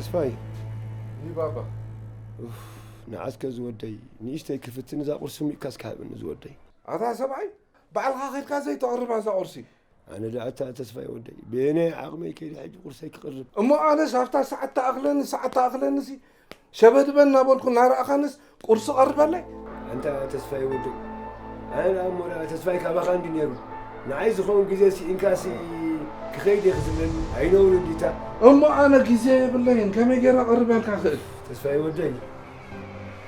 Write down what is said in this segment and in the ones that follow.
ተስፋይ። ይባባ። ንዓስከ ዝወደይ ንእሽተይ ክፍትን እዛ ቁርሲ ሚእካስ ክሃብኒ ዝወደይ። ኣታ ሰብኣይ ባዕልኻ ኸድካ ዘይተቕርባ እዛ ቁርሲ። ኣነ ደኣ ኣታ ተስፋይ ወደይ በየናይ ዓቕመይ ከይደ ሕጂ ቁርሰይ ክቕርብ። እሞ ኣነስ ኣብታ ሰዓት ተኣኽለኒ ሰዓት ተኣኽለኒ ሲ ሸበድበ እናበልኩ እናረኣኻንስ ቁርሲ ቀርበለይ። ኣንታ ተስፋይ ወደይ ኣነ ደኣ እሞ ደኣ ተስፋይ ካባኻ እንዲ ነይሩ ንዓይ ዝኸውን ግዜ ስኢንካሲ ክኸይድ እየ ክትብለኒ ኣይነውርን ዲታ። እሞ ኣነ ግዜ የብለይን ከመይ ገይረ ቀርበልካ ክእል። ተስፋይ ወደይ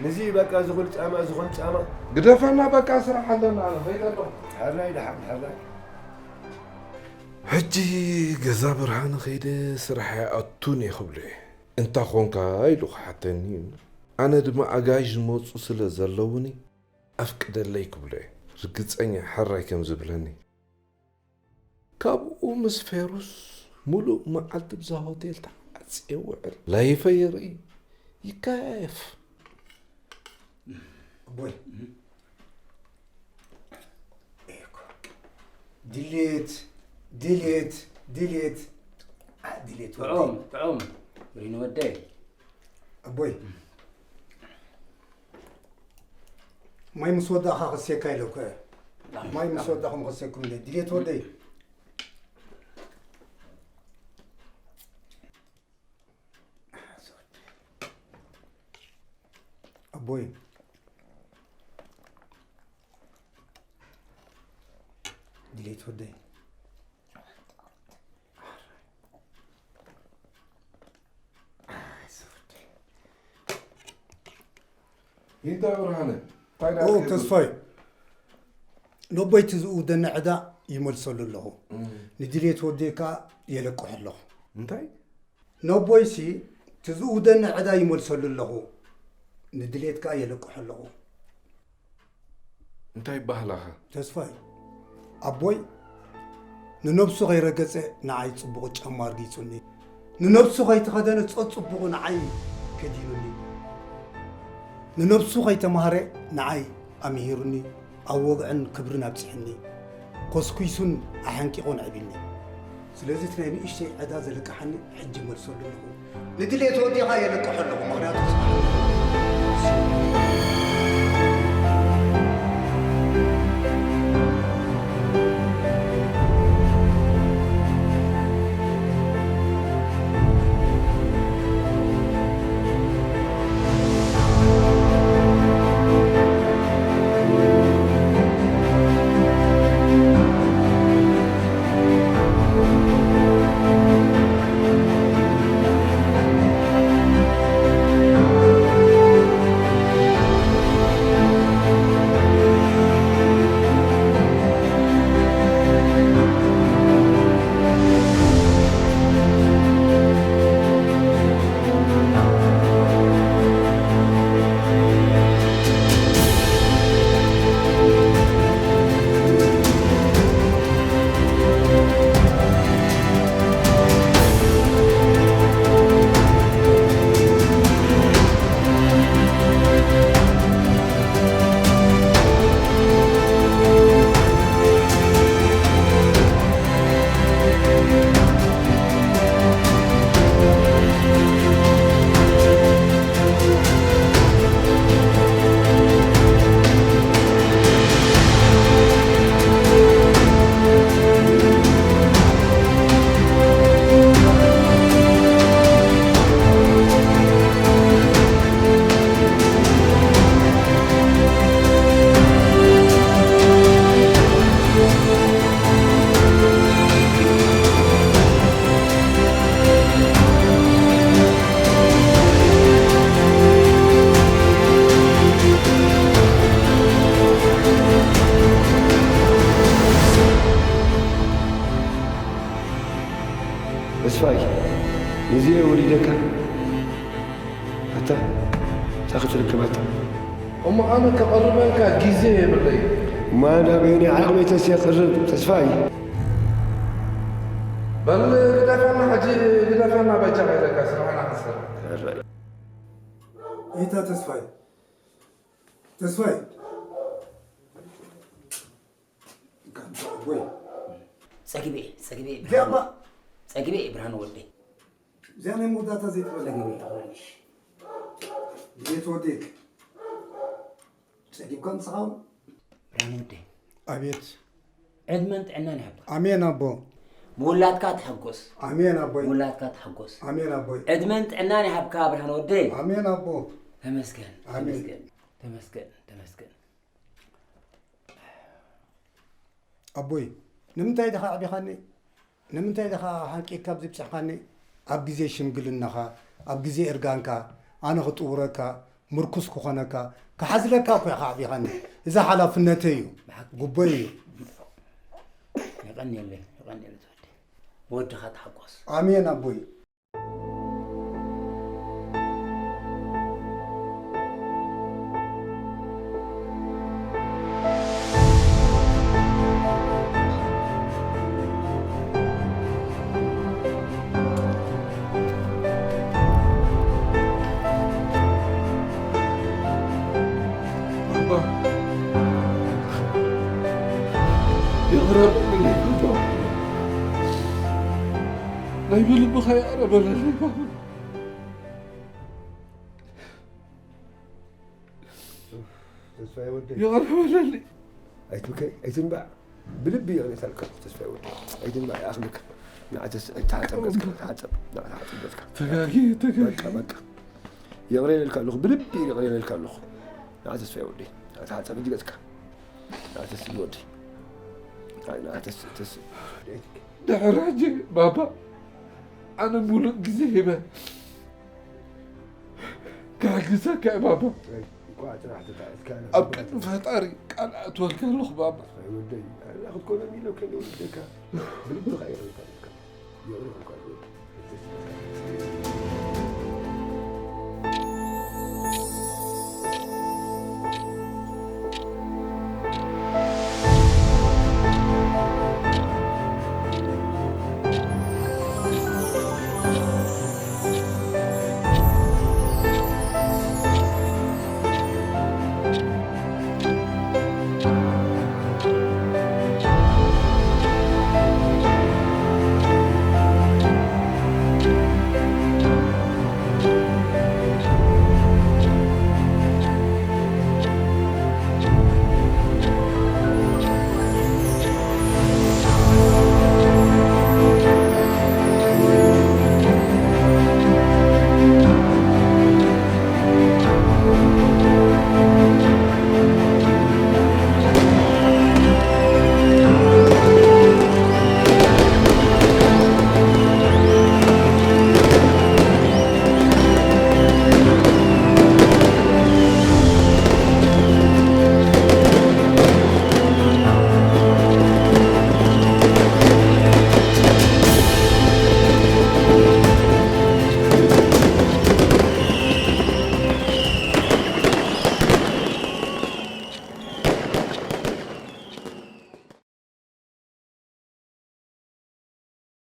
ንዚ በቃ ዝኹል ጻማ ዝኾን ጻማ። ግደፈና በቃ ስራሕ ኣለና ኣነ ኸይደ ኣለኹ። ሕራይ ደሓን ሕራይ። ሕጂ ገዛ ብርሃነ ከይደ ስራሕ ኣይኣቱን እየ ክብሎ እየ። እንታይ ኾንካ ኢሉ ክሓተኒ እዩ። ኣነ ድማ ኣጋይሽ ዝመፁ ስለ ዘለውኒ ኣፍቅደለይ ክብሎ እየ። ርግፀኛ ሕራይ ከም ዝብለኒ። ካብኡ ምስ ፌሩስ ሙሉእ መዓልቲ ብዛ ሆቴል ተዓፅየ ውዕል። ላይፈይ ይርኢ ይከየፍ። ኣቦይ ድሌት ድሌት ድሌት ድሌት ጥዑም ጥዑም ሪኒ ወደይ ኣቦይ ማይ ምስ ወዳእኻ ክሴካ ኢለኩ ማይ ምስ ወዳእኹም ክሴኩም ኢለ ድሌት ወደይ ኣቦይ ድሌት ወደይ ይንታ ብርሃነ ተስፋይ ነቦይቲ ዝእውደኒ ዕዳ ይመልሰሉ ኣለኹ ንድሌት ወደይ ከዓ የለቅሑ ኣለኹ እንታይ ነቦይሲ ትዝእውደኒ ዕዳ ይመልሰሉ ኣለኹ ንድሌት ከዓ የለቅሑ ኣለኹ እንታይ ባህላኻ ተስፋይ ኣቦይ ንነብሱ ከይረገጸ ንዓይ ጽቡቕ ጫማ ኣርጊጹኒ ንነብሱ ከይተኸደነ ጸጽቡቑ ንዓይ ከዲኑኒ ንነብሱ ከይተማህረ ንዓይ ኣምሂሩኒ ኣብ ወግዕን ክብርን ኣብጺሕኒ ኮስኲሱን ኣሐንቂቑን ኣዕቢኒ ስለዚ እቲ ናይ ንእሽተይ ዕዳ ዘለቅሓኒ ሕጂ መልሰሉ ኣለኹ ንድሌት ወዲኻ የለቅሖ ኣለኹ ምኽንያቱ ተስፋይ፣ ንዚኤ ወሊደካ ኣታ እንታይ ክትርከብ ኣታ? እሞ ኣነ ከቕርበልካ ግዜ የብለይ። እሞ ኣነ በየናይ ዓቕመይ ተስየ ክቕርብ ተስፋይ? በል ግደፈና ሕጂ ግደፈና በጃኻ ኢለካ ስራሕና ክንሰርሕ። ይታ ተስፋይ ተስፋይ ጸግቤ ጸግቤ ብርሃን ጸግቤ ብርሃን ወደይ እዚኣ ናይ መወዳእታ ዘይትበለ ገበያ ኣራንሽ። ድሌት ወዴክ። ጸጊብካ ንስኻ እውን? ብርሃነ ወደይ። ኣቤት። ዕድመን ጥዕናን ይሃብካ። ኣሜን ኣቦ። ምውላድካ ተሓጎስ። ኣሜን ኣቦይ። ምውላድካ ተሓጎስ። ኣሜን ኣቦይ። ዕድመን ጥዕናን ይሃብካ ብርሃነ ወደይ። ኣሜን ኣቦ። ተመስገን። ኣሜን። ተመስገን። ተመስገን። ተመስገን። ኣቦይ፣ ንምንታይ ዲኻ ኣዕቢኻኒ? ንምንታይ ዲኻ ሓንቂቕካ ኣብዚ ብጽሕኻኒ? ኣብ ግዜ ሽምግልናኻ፣ ኣብ ግዜ እርጋንካ፣ ኣነ ክጥውረካ፣ ምርኩስ ክኾነካ፣ ክሓዝለካ እኮ ኢኻ ኣዕቢኻኒ። እዚ ሓላፍነተይ እዩ፣ ብሓቂ። ጉቦይ እዩ። የቐንየለይ፣ የቐንየለይ ተወደይ። ወድኻ ተሓጎስ። ኣሜን ኣቦይ። ይቕረ በለለይ ባባ። ናይ ብልብኻ ይቕረ በለለይ ባባ። ተስፋዬ ወደይ። ይቕረ በለለይ። ኣይትብከ፣ ኣይትንባዕ። ብልቢ ይቕሬታ ኢልካ ተስፋዬ ወደይ። ኣይትንባዕ፣ ይኣኽለካ። ንዓ ተስ-፣ ተሓጸብ ገጽካ፣ ተሓጸብ። ንዓ ተሓጸብ ገጽካ። ተጋጊ፣ ተጋጊ። በቃ፣ በቃ። ይቕሬ ኢልካ ኣለኹ፣ ብልቢ ይቕሬ ኢልካ ኣለኹ። ንዓ ተስፋዬ ወደይ። ንዓ ተሓጸብ ሕጂ ገጽካ። ንዓ ተስፋዬ ወደይ። ንዓ ተስ-፣ ተስ-፣ ድሕሪ ሕጂ ባባ፣ ኣነ ሙሉእ ግዜ ሂበ ክሕግዘካ እየ ባባ። እንኳዕ ጽናሕ ተታዒዝካ። ኣብ ቅድሚ ፈጣሪ ቃል ኣእትወልካ ኣለኹ ባባ። ኣይ ወደይ፣ ኣላ ክትኮነኒ ኢለ ከይደ ወደካ። ብልብኻ ይቕሬታ ኢልካ። ይቕሬ ኢልካ።